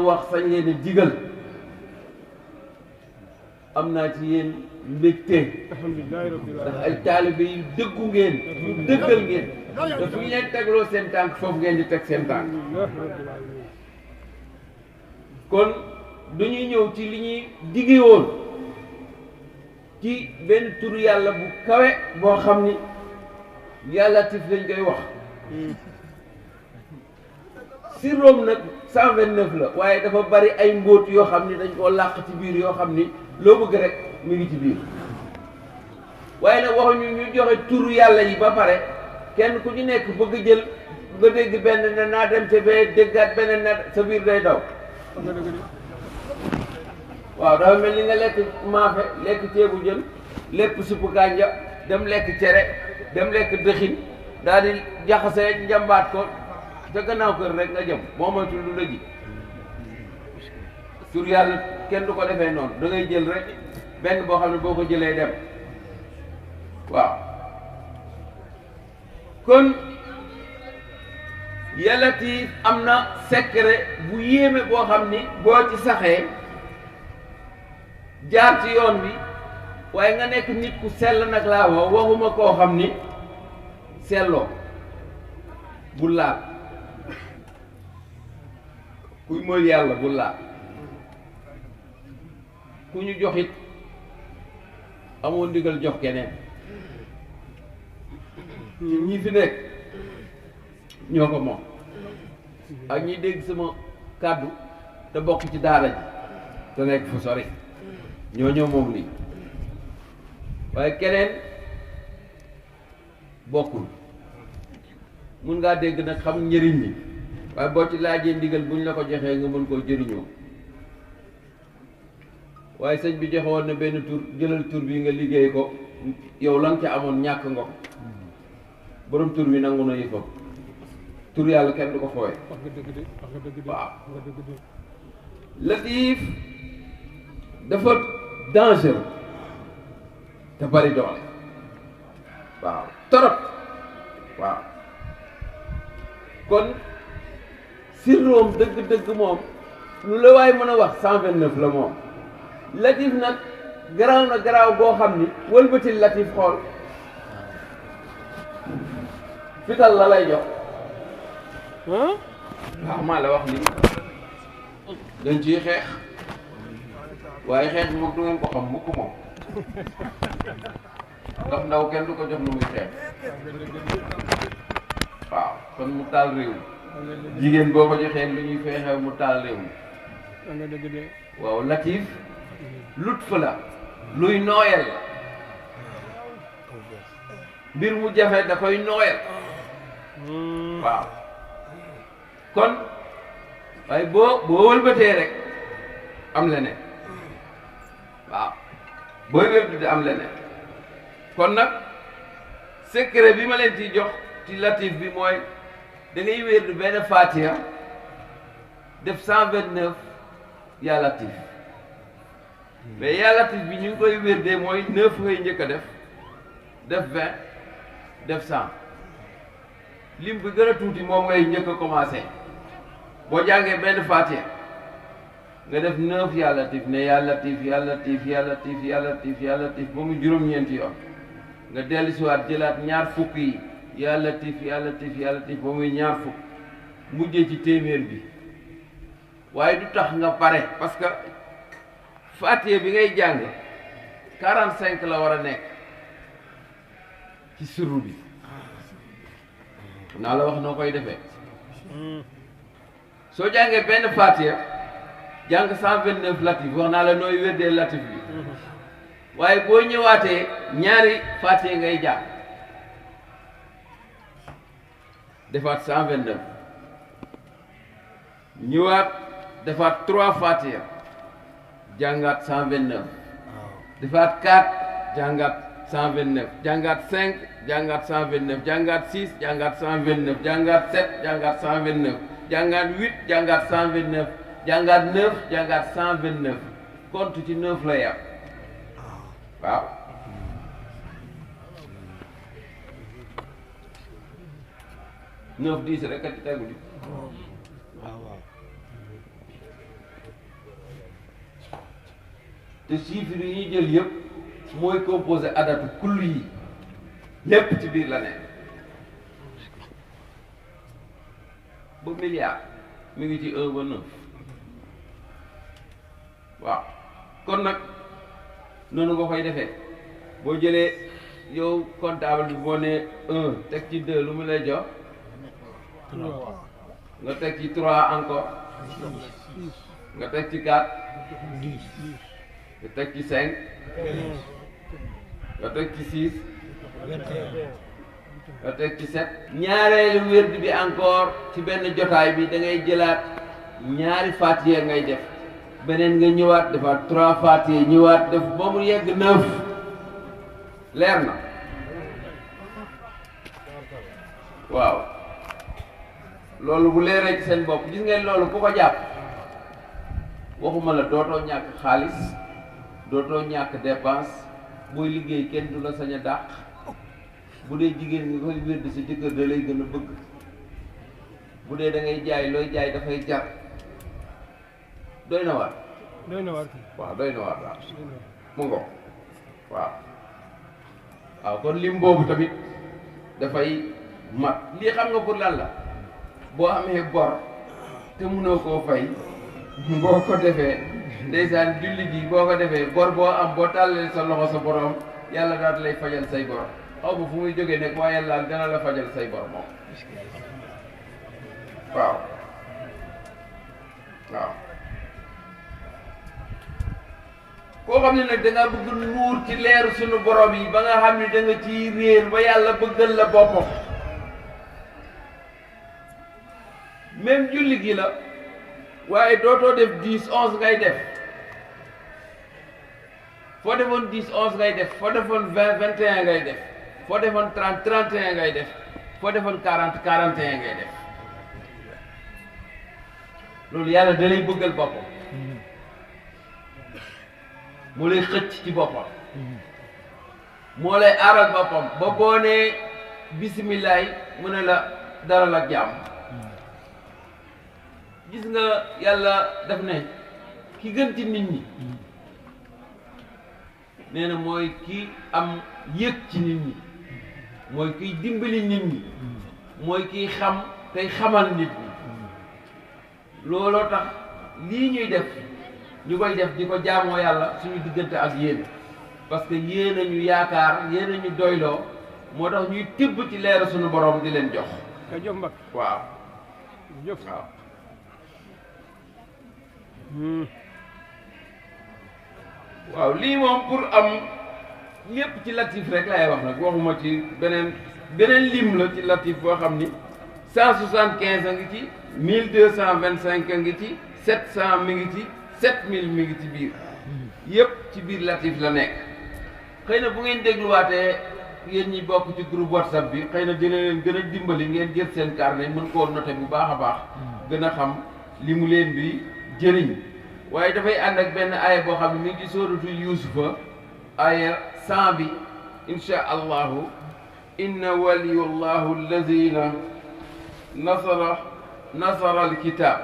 wax sañ leen a digal am naa ci yéen mbégte ndax ay taalibe yu dëggu ngeen yu dëggal ngeen te fu ñu leen tegloo seen tànk foofu ngeen di teg seen tànk kon dañuy ñëw ci li ñuy digge woon ci benn turu yàlla bu kawe boo xam ni yàlla tif lañ koy wax sirroom nag 129 la waaye dafa bari ay mbóot yoo xam ni dañ koo làq ci biir yoo xam ni loo bëgg rek mi ngi ci biir waaye nag waxuñu ñu joxe turu yàlla yi ba pare kenn ku ci nekk bëgg jël nga dégg benn ne naa dem ca bee déggaat beneen ne sa biir day daw waaw dafa mel ni nga lekk maafe lekk ceebu jën lépp suppu kànja dem lekk cere dem lekk dëxin daal di jaxasee njambaat ko te gannaaw kër rek nga jëm boo moytul lu la ji tur yàlla kenn du ko defee noonu da ngay jël rek benn boo xam ne boo ko jëlee dem waaw kon yàlla ti am na secret bu yéeme boo xam ni boo ci saxee jaar ci yoon bi waaye nga nekk nit ku sell nag laa waxuma koo xam ni selloo bu laal kuy mooy yàlla bu laal ku ñu joxit amoo ndigal jox keneen ñi fi nekk ñoo ko moom ak ñi dégg sama kàddu te bokk ci daara ji te nekk fu sori ñoo moom lii waaye keneen bokkul mun ngaa dégg nag xam njëriñ li waaye boo ci laajee ndigal buñ la ko joxee nga mën koo jëriñoo waaye sëñ bi joxe woon na benn tur jëlal tur bi nga liggéey ko yow la nga ca amoon ñàkk nga ko borom tur bi nangu na yëfam tur yàlla kenn du ko fooye waaw Latif dafa dangereux te bari doole waaw torop waaw kon sirroom dëgg-dëgg moom lu la waay mën a wax 129 la moom Latif nag garaaw na garaaw boo xam ni wëlbatil Latif xool fital la lay jox waaw maa la wax lii dañ ciy xeex waaye xeex bi moom du ngeen ko xam mukk moom ndax ndaw kenn du ko jox nu muy xeex waaw kon mu taal réew mi jigéen boo ko joxee lu ñuy feexew mu taal réew mi waaw Latif lutf la luy nooyal la mbir mu jafe da koy nooyal waaw kon waaye boo wëlbatee rek am leneen waaw booy wëlbatee am leneen kon nag secret bi ma leen ciy jox ci Latif bi mooy da ngay wér du benn Fatiha def 129 yaa Latif mais yaa Latif bi ñu ngi koy wér de mooy 9 ngay njëkk a def 20 def 100 lim bi gën a tuuti moom ngay njëkk a commencé boo jàngee benn Fatiha nga def 9 yaa Latif ne yaa Latif yaa Latif yaa Latif yaa Latif yaa Latif ba mu juróom-ñeenti yoon nga dellu si waat jëlaat ñaar fukk yi yaa Latif yaa Latif yaa Latif ba muy ñaar fukk mujjee ci téeméer bi waaye du tax nga pare parce que Fatiha bi ngay jàng 45 la war a nekk ci sirru bi naa la wax noo koy defee soo jàngee benn Fatiha jàng 129 Latif wax naa la nooy wérdee Latif bi waaye boo ñëwaatee ñaari Fatiha ngay jàng defaat 129 ñëwaat defaat 3 Fatiha jàngaat 129 defaat 4 jàngaat 129 jàngaat 5 jàngaat 129 jàngaat 6 jàngaat 129 jàngaat 7 jàngaat 129 jàngaat 8 jàngaat 129 jàngaat 9 jàngaat 129 compte ci 9 la yam waaw neuf 10 rek a ci tegu di te chiffres yi ñuy jël yëpp mooy composé adatu kull yi lépp ci biir la nekk ba milliard mi ngi ci 1 ba 9 waaw kon nag noonu nga koy defee boo jëlee yow comptable bi boo nee 1 teg ci 2 lu mu lay jox nga teg ci 3 encore nga teg ci 4 nga teg ci 5 nga teg ci 6 nga teg ci 7 ñaareelu wérd bi encore ci benn jotaay bi da ngay jëlaat ñaari fatiha ngay def beneen nga ñëwaat defaat 3 fatiha ñëwaat def ba mu yegg 9 leer na waaw loolu bu leeree ci seen bopp gis ngeen loolu ku ko jàpp waxuma la dootoo ñàkk xaalis dootoo ñàkk dépense booy liggéey kenn du la sañ a dàq bu dee jigéen nga koy wérdi sa jëkkër da lay gën a bëgg bu dee da ngay jaay looy jaay dafay jar doy na waar waaw doy na waar daal mu ngo waaw waaw kon lim boobu tamit dafay mat lii xam nga pour lan la boo amee bor te mënoo koo fay boo ko defee ndeysaan julli gi boo ko defee bor boo am boo tàllalee sa loxo sa borom yàlla daal lay fajal say bor xaw ma fu muy jógee nekk waaye yàlla dana la fajal say bor moom waaw waaw koo xam ne nag da nga bëgg nuur ci leeru sunu borom yi ba nga xam ne da nga ciy réer ba yàlla bëggal la boppam même julli gi la waaye dootoo def 10 11 ngay def foo defoon 10 11 ngay def foo defoon 20 21 ngay def foo defoon 30 31 ngay def foo defoon 40 41 ngay def loolu yàlla da lay bëggal boppam moo lay xëcc ci boppam moo lay aaral boppam ba boo nee bisimilaay mu ne la dalal ak jàmm gis nga yàlla daf ne ki gën ci nit ñi nee na mooy ki am yëg ci nit ñi mooy kiy dimbali nit ñi mooy kiy xam tey xamal nit ñi looloo tax lii ñuy def ñu koy def di ko jaamoo yàlla suñu diggante ak yéen parce que yéen a ñu yaakaar yéen a ñu doyloo moo tax ñuy tibb ci leeru suñu borom di leen jox waaw waaw waaw lii moom pour am lépp ci latif rek laay wax nag waxuma ci beneen lim la ci latif boo xam ni 175 a ngi ci 1225 a ngi ci 700 mi ngi ci 7000 mi ngi ci biir yëpp ci biir latif la nekk xëy na bu ngeen dégluwaatee yéen ñi bokk ci groupe whatsapp bi xëy na dina leen gën a dimbali ngeen jël seen carnet mën koo noté bu baax a baax gën a xam li mu leen bi jëriñ waaye dafay ànd ak benn aaya boo xam ne mi ngi ci sóoratu yuusufa aaya 100 bi insha allahu inna waliyullahu allazina nasara alkitab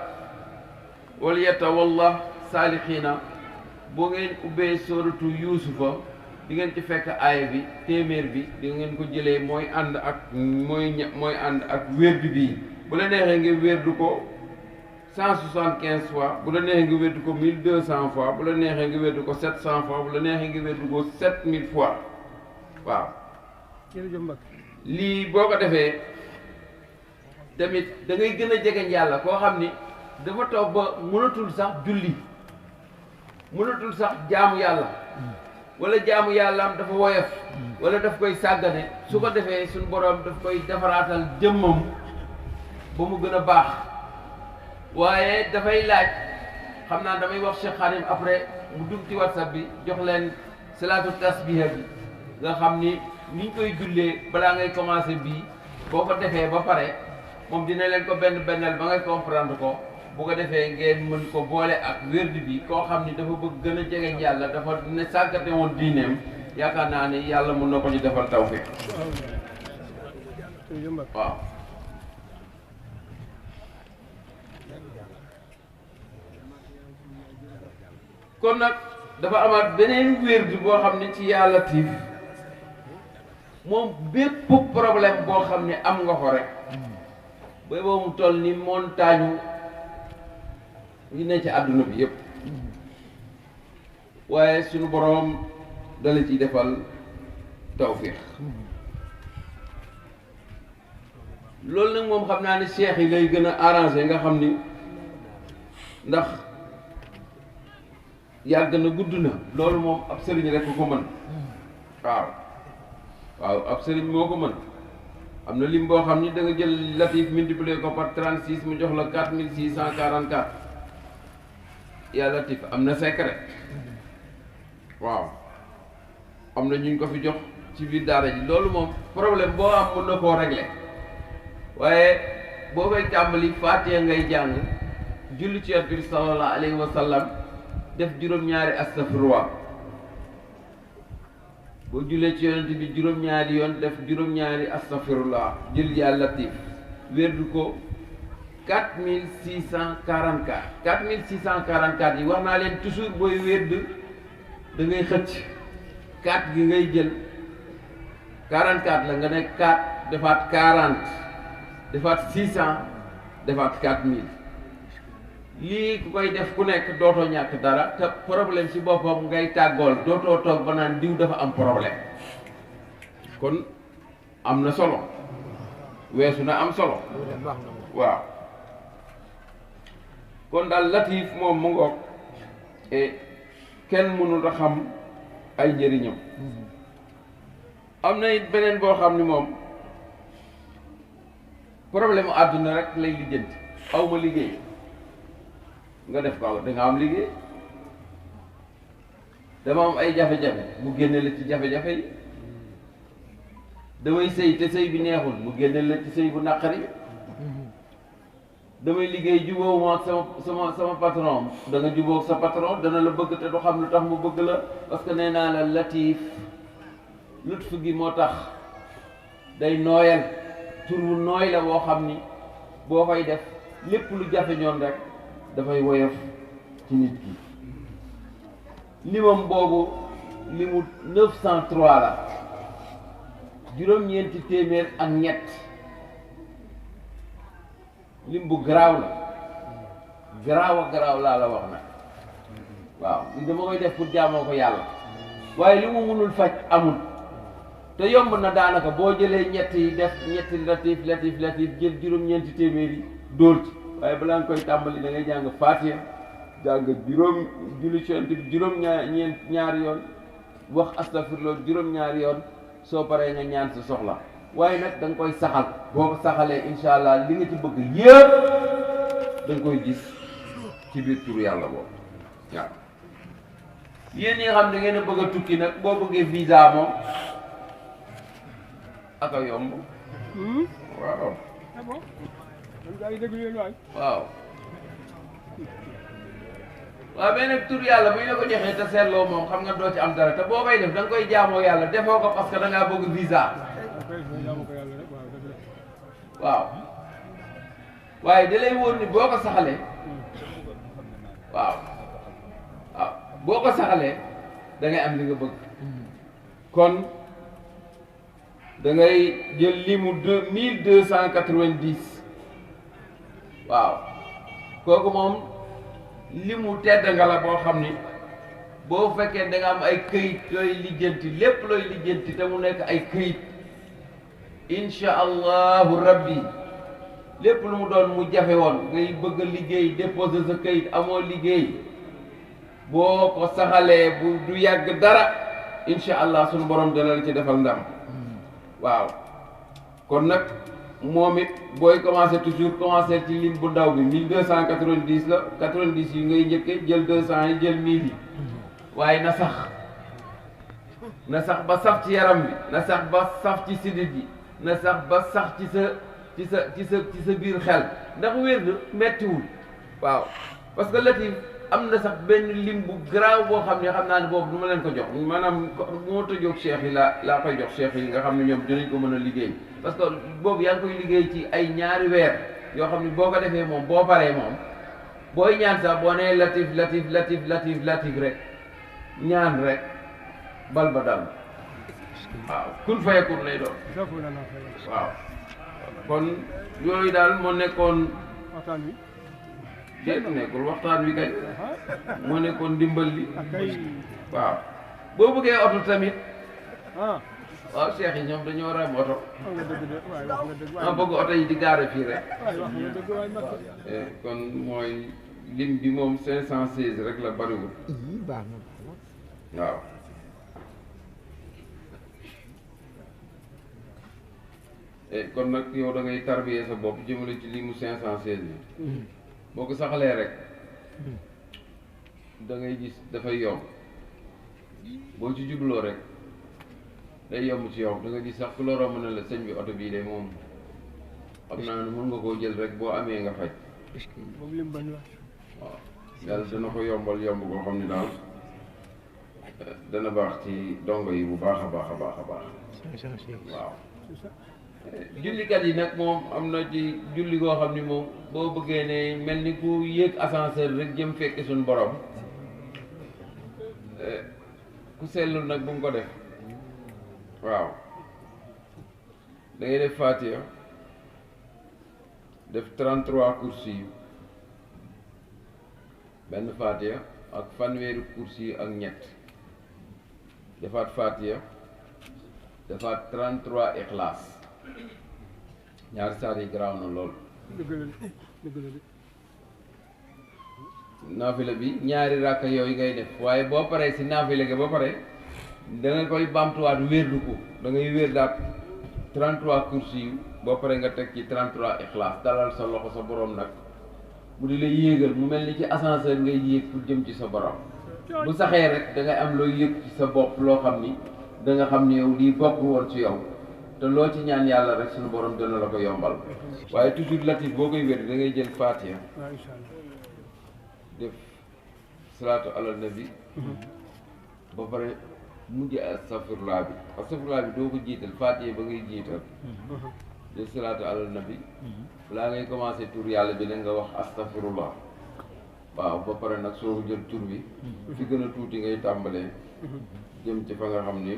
wal yatawalla saalixiina boo ngeen ubbee sóoratu yuusufa di ngeen ci fekk aaya bi téeméer bi di ngeen ko jëlee mooy ànd ak wérdu bii bu la neexee ngeen wérdu ko 175 fois bu la neexee nga wérdu ko 1200 fois bu la neexee nga wérdu ko 700 fois bu la neexee nga wérdu ko 7000 fois waaw lii boo ko defee tamit da ngay gën a jegeñ yàlla koo xam ni dafa toog ba mënatul sax julli mënatul sax jaamu yàlla wala jaamu yàllaam dafa woyof wala daf koy sàggane su ko defee suñu borom daf koy defaraatal jëmmam ba mu gën a baax waaye dafay laaj xam naa damay wax Cheikh Khadim après mu dugg ci whatsapp bi jox leen salaatu tasbiha bi nga xam ni niñ koy jullee balaa ngay commencé bii boo ko defee ba pare moom dina leen ko bennal ba ngay comprendre ko bu ko defee ngeen mën ko boole ak wérdi bi koo xam ni dafa bëgg gën a jegeñ yàlla dafa ne sàggate woon diineem yaakaar naa ni yàlla mën na ko ñu defal tawfiq waaw kon nag dafa amaat beneen wérdu boo xam ne ci yaa Latif moom bépp problème boo xam ne am nga ko rek booy boo mu toll ni montagne yi ne ci àdduna bi yépp waaye suñu boroom dala ciy defal tawfiix loolu nag moom xam naa ne cheikh yi lay gën a arrangé nga xam ni ndax yàgg na gudd na loolu moom ab sëriñ rek ko mën waaw ab sëriñ moo ko mën am na lim boo xam ni da nga jël Latif multiplier ko par 36 mu jox la 4644 yaa Latif am na secret waaw am na ñu ko fi jox ci biir daara ji loolu moom problème boo am mën na koo régler waaye boo koy tàmbali Faatiha ngay jàng julli ci Yonent bi sallallahu alayhi wa sallam def juróom-ñaari astafurlah boo jullee ci Yonent bi juróom-ñaari yoon def juróom-ñaari astafurlah jël yaa Latif wérdu ko 4644 4644 yi wax naa leen toujours booy wérd da ngay xëcc 4 gi ngay jël 44 la nga ne 4 defaat 40 defaat 600 defaat 4000 lii ku koy def ku nekk dootoo ñàkk dara te problème ci boppam ngay tàggool dootoo toog ba naan diw dafa am problème kon am na solo weesu na am solo waaw kon daal Latif moom mu ngoog kenn mënul a xam ay njëriñam am na it beneen boo xam ni moom problème mu àdduna rek lay lijjanti aw ma liggéey nga def ko da nga am liggéey dama am ay jafe-jafe mu génne la ci jafe-jafe yi damay sëy te sëy bi neexul mu génne la ci sëy bu naqari damay liggéey jubóowu ak sama patron da nga jubóog sa patron dana la bëgg te du xam lu tax mu bëgg la parce que nee naa la Latif lutf gi moo tax day nooyal tur wu nooy la boo xam ni boo koy def lépp lu jafe ñoon rek dafay woyof ci nit ki limam boobu limu 903 la juróom-ñeenti téeméer ak ñett lim bu garaaw la garaaw laa la wax nag waaw li dama koy def pour jaamoo ko yàlla waaye li mu mënul faj amul te yomb na daanaka boo jëlee ñett yi def ñetti Latif jël juróom-ñeenti téeméer yi dóor ci waaye balaa nga koy tàmbali da ngay jàng Faatiha jàng julli ci Yonent bi ñaari yoon wax astafirullah juróom-ñaari yoon soo paree nga ñaan sa soxla waaye nag da nga koy saxal boo ko saxalee incha allah li nga ci bëgg yëpp da nga koy gis ci biir turu yàlla boobu waaw yéen ñi nga xam ne ngeen a bëgg a tukki nag boo bëggee visa moom ak a yomb waaw waaw waaw mais nag tur yàlla bu ñu la ko joxee te seetloo moom xam nga doo ci am dara te boo koy def da nga koy jaamoo yàlla defoo ko parce que da ngaa bëgg visa waaw waaye da lay wóor ni boo ko saxalee waaw boo ko saxalee da ngay am li nga bëgg kon da ngay jël limu 1290 waaw kooku moom limu tedd nga la boo xam ni boo fekkee da nga am ay këyit yooyu lijjanti lépp looy lijjanti te mu nekk ay këyit incha allahu rabbi lépp lu mu doon mu jafe woon ngay bëgg a liggéey déposer sa këyit amoo liggéey boo ko saxalee bu du yàgg dara incha allah sunu borom dana la ci defal ndam waaw kon nag moom it booy commencé toujours commencé ci lim bu ndaw bi 1290 la 90 yi ngay njëkke jël 200 yi jël 1000 yi waaye na sax ba saf ci yaram bi na sax ba saf ci sidit yi na sax ba sax ci sa biir xel ndax wér mettiwul waaw parce que Latif am na sax benn lim bu garaaw boo xam ne xam naa ne boobu du ma leen ko jox maanaam bu ma tëjoog cheikh yi laa koy jox cheikh yi nga xam ne ñoom dinañ ko mën a liggéey parce que boobu yaa ngi koy liggéey ci ay ñaari weer yoo xam ne boo ko defee moom boo paree moom booy ñaan sax boo nee Latif rek ñaan rek bal ba dal waaw kun fayakun lay doon waaw kon yooyu daal moo nekkoon waxtaan wi déet nekkul waxtaan wi kay moo nekkoon ndimbal li waaw boo bëggee oto tamit waaw seex yi ñoom dañoo war a am oto ma bëgg oto yi di gaare fii rek kon mooy lim bi moom 516 rek la bariwul waaw kon nag yow da ngay tarbiyee sa bopp jëmale ci limu 516 bi boo ko saxalee rek da ngay gis dafay yomb boo ci jubloo rek day yomb ci yow da nga gis sax ku la romb na la sëñ bi oto bii de moom xam naa ne mën nga koo jël rek boo amee nga faj waaw yàlla dana ko yombal yomb koo xam ne daal dana baax ci dongo yi bu baax a baax a baax a baax waaw jullikat yi nag moom am na ci julli goo xam ni moom boo bëggee ne mel ni ku yéeg ascenseur rek jëm fekki suñu borom ku sellul nag bu mu ko def waaw da ngay def Fatiha def 33 kursi yu benn Fatiha ak fanweeri kursi yu ak ñett defaat Fatiha defaat 33 Ixlaas ñaari saar yi garaaw na lool naafila bi ñaari ràkka yooyu ngay def waaye boo paree si naafila ga ba pare da nga koy bamtuwaat wérdu ko da ngay wér daat 33 kursi yu boo paree nga teg ci 33 Ixlaas dalal sa loxo sa borom nag mu di la yéegal mu mel ni ci ascenseur ngay yéeg pour jëm ci sa borom bu saxee rek da ngay am looy yëg ci sa bopp loo xam ni da nga xam ni yow lii bokk woon ci yow te loo ci ñaan yàlla rek suñu borom dana la ko yombal waaye toujours latif boo koy wér da ngay jël Fatiha def salaatu ala nabi ba pare mujj astafurlaa bi doo ko jiital Fatiha ba ngay jiital def salaatu ala nabi balaa ngay commencé tur yàlla bi nag nga wax astafurullah waaw ba pare nag soo ko jël tur bi fi gën a tuuti ngay tàmbalee jëm ci fa nga xam ni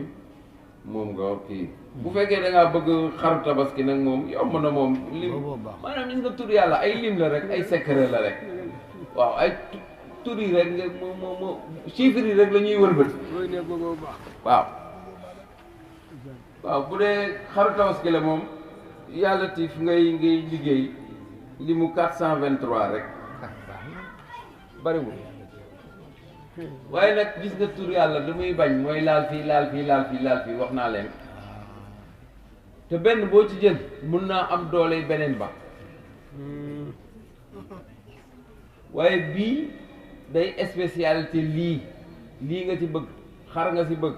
moom nga kii bu fekkee da ngaa bëgg xaru tabaski nag moom yomb na moom lim maanaam gis nga tur yàlla ay lim la rek ay secret la rek waaw ay tur yi rek nga moo chiffres yi rek la ñuy wëlbati waaw waaw bu dee xaru tabaski la moom yàlla tiif ngay liggéey limu 423 rek bariwul waaye nag gis nga tur yàlla lu muy bañ mooy laal fii laal fii laal fii laal fii wax naa leen te benn boo ci jël mun naa am doole beneen ba waaye bii day spécialité lii nga ci bëgg xar nga ci bëgg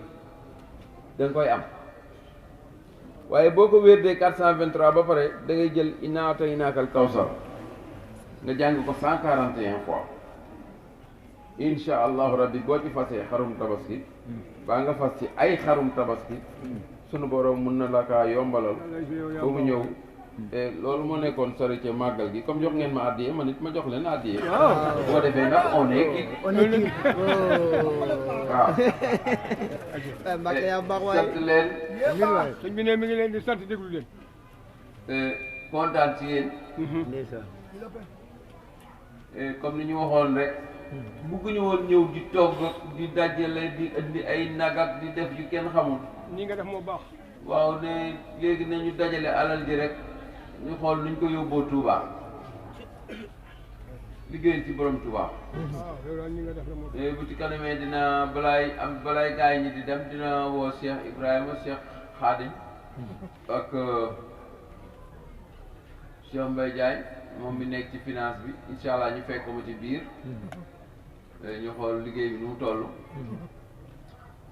da nga koy am waaye boo ko wérdee 423 ba pare da ngay jël innaa ataynaakal kawsar nga jàng ko 141 fois incha allahu rabbi boo ci fasee xarum tabaski baa nga fas ci ay xarum tabaski sunu borom mun na la kaa yombalal ba mu ñëw loolu moo nekkoon sori ca màggal gi comme jox ngeen ma addiye man it ma jox leen addiye boo defee nag on est kii waaw sant leen sëñ bi ne mi ngi leen di sant déglu leen kontaan ci yéen comme ni ñu waxoon rek bugguñu woon ñëw di togg di dajale di indi ay nag ak di def yu kenn xamul nii nga def moo baax waaw ne léegi nañu dajale alal ji rek ñu xool nuñ ko yóbboo Touba liggéeyal ci borom Touba bu ci kanamee dina balaay gaay ñi di dem dina woo Cheikh Ibrahima Cheikh Khadim ak Cheikh Mbaye Diagne moom mi nekk ci finance bi incha allah ñu fekk ma ci biir ñu xool liggéey bi nu mu toll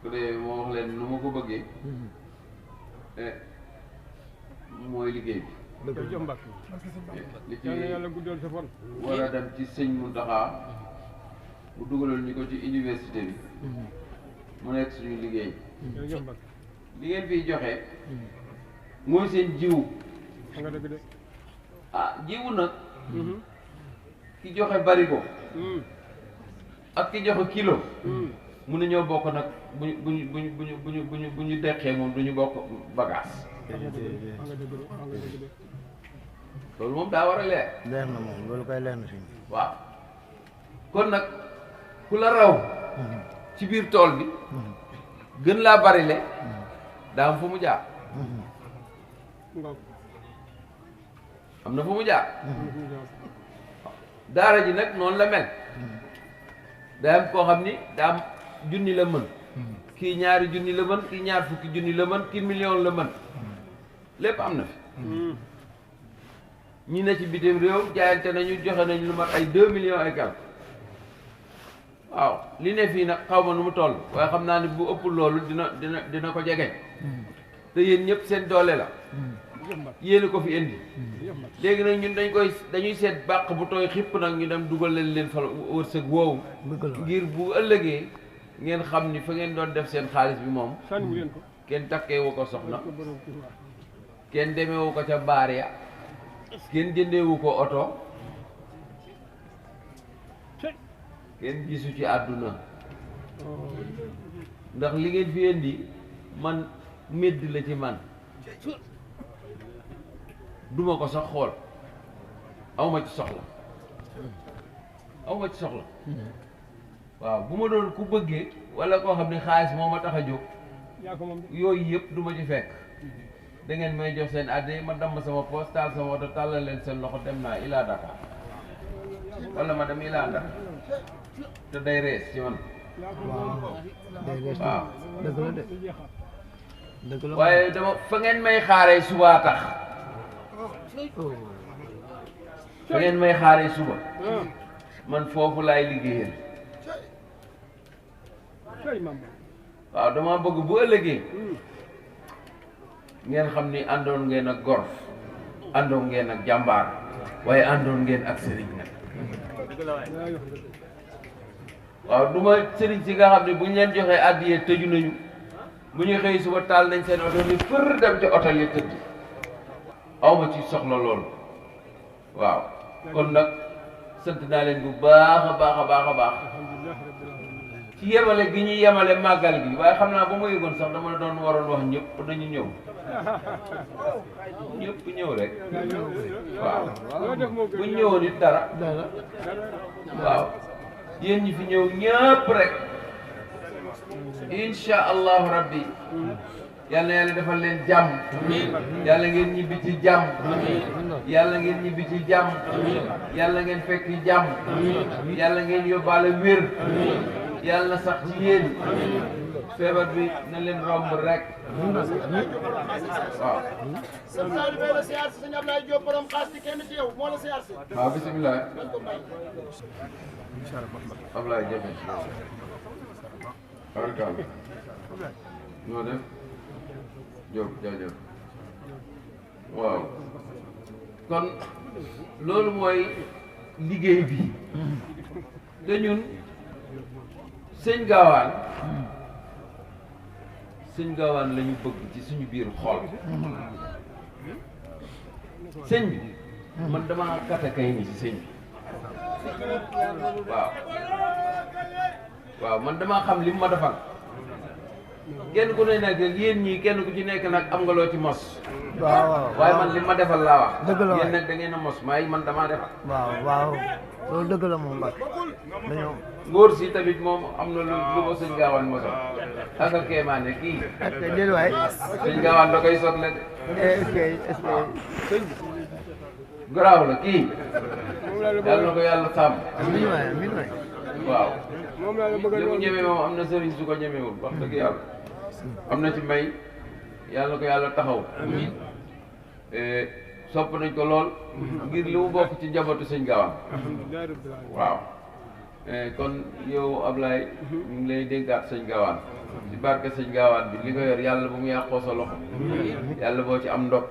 ku dee moo wax leen nu ma ko bëggee mooy liggéey bi li ci yàlla guddal sa fan war a dem ci sëñ Mountakha mu dugaloon ñu ko ci université bi mu nekk suñu liggéey li ngeen fiy joxe mooy seen jiwu nga dëgg de jiwu nag ki joxe barigo ak ki joxe kilo mënuñoo bokk nag bu ñu deqee moom du ñu bokk bagage loolu moom daa war a leer. leer na moom loolu koy leer na si. waaw kon nag ku la raw ci biir tool bi gën laa bari le daa am fu mu jaar am na fu mu jaar daara ji nag noonu la mel daa am koo xam ni daa am junni la mën kii ñaari junni la mën kii ñaar fukki junni la mën kii million la mën lépp am na fi ñi ne ci bitim réew jaayante nañu joxe nañu lu mat ay 2 millions ay kal waaw li ne fii nag xaw ma nu mu toll waaye xam naa ne bu ëpp loolu dina ko jegeñ te yéen ñëpp seen doole la yéen ko fi indi léegi nag ñun dañuy seet bàq bu tooy xipp nag ñu dem dugal leen fa wërsëg woowu ngir bu ëllëgee ngeen xam ni fa ngeen doon def seen xaalis bi moom kenn takkeewu ko soxna kenn demeewu ko ca baar ya kenn jëndeewu ko oto kenn gisu ci àdduna ndax li ngeen fi indi man médd la ci man duma ko sax xool awma ci soxla waaw bu ma doon ku bëggee walla koo xam ne xaalis moo ma tax a jóg yooyu yëpp du ma ci fekk da ngeen may jox seen adde ma damm sama poos taal sama oto tàllal leen seen loxo dem naa ilaa Dakar walla ma dem ilaa Ndar te day rees ci man waaw dëgg la de dëgg la waaye dama fa ngeen may xaaree subaa tax fa ngeen may xaaree suba man foofu laay liggéeyal waaw dama bëgg bu ëllëgee ngeen xam ni àndoon ngeen ak gor àndoon ngeen ak jàmbaar waaye àndoon ngeen ak sëriñ nag waaw du ma sëriñ si nga xam ne bu ñu leen joxee àddiyee tëju nañu bu ñu xëy suba taal nañ seen oto ni fër dem ci oto yi tëdd awma ci soxla loolu waaw kon nag sant naa leen bu baax a baax a baax a baax ci yemale gi ñuy yemale màggal gi waaye xam naa ba ma yëgoon sax dama doon waroon wax ñëpp dañu ñëw ñëpp ñëw rek waaw bu ñu ñëwoon it dara waaw yéen ñi fi ñëw ñëpp rek insha allahu rabbi yal na yàlla defal leen jàmm yàlla ngeen ñibbi ci jàmm yàlla ngeen ñibbi ci jàmm yàlla ngeen fekk jàmm yàlla ngeen yóbbaale wér yàlla na sax ci yéen feebar bi na leen romb rek waaw. sëñ Sadio Mbaye la siyaar si sëñ Ablaye Diop borom xaas ci kenn ci yow moo la siyaar si. waaw bisimilah. Ablaye Diop. barkaal. noo def. Diop jaajëf. waaw. kon loolu mooy liggéey bi. te ñun. sëñ Gaawaan la ñu bëgg ci suñu biir xol sëñ bi man dama katakay ni ci sëñ bi waaw man dama xam li mu ma defal kenn ku ne nag yéen ñii kenn ku ci nekk nag am nga loo ci mos waaye man li ma defal laa wax dëgg la yéen nag da ngeen a mos maay man damaa defal waaw loolu dëgg la moom Mbacke dañoo ngóor si tamit moom am na lu ma sëñ Gaawaan mosal ak ak kéemaane kii ak déedéet waay sëñ Gaawaan da koy sotle de est-ce que garaaw la kii yàlla na ko yàlla sàmm amiin waay waaw li mu ñeme moom am na sëriñ su ko ñemewul wax dëgg yàlla am na ci may yàlla na ko yàlla taxaw sopp nañ ko lool ngir li mu bokk ci njabootu sëñ Gaawaan waaw kon yow Ablaye ñu ngi lay déggaat sëñ Gaawaan ci barke sëñ Gaawaan bi li nga yor yàlla bu mu yàqoo sa loxo yàlla boo ci am ndog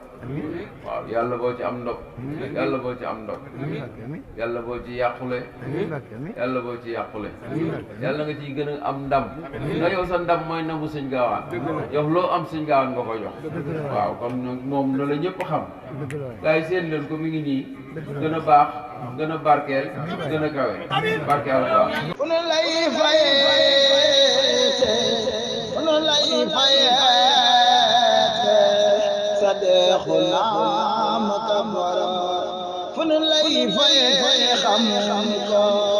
waaw yàlla boo ci am ndog yàlla boo ci am ndog yàlla boo ci yàqule yàlla boo ci yàqule yàlla nga ciy gën a am ndam nga yow sa ndam mooy ndamu sëñ Gaawaan yow loo am sëñ Gaawaan nga ko jox waaw kon nag moom na la ñëpp xam gars yi seen leen ko mi ngi nii gën a baax gën a barkeel gën a kawe barkeel waaw Seexuna ma kam waram fu nu lay faye xam ko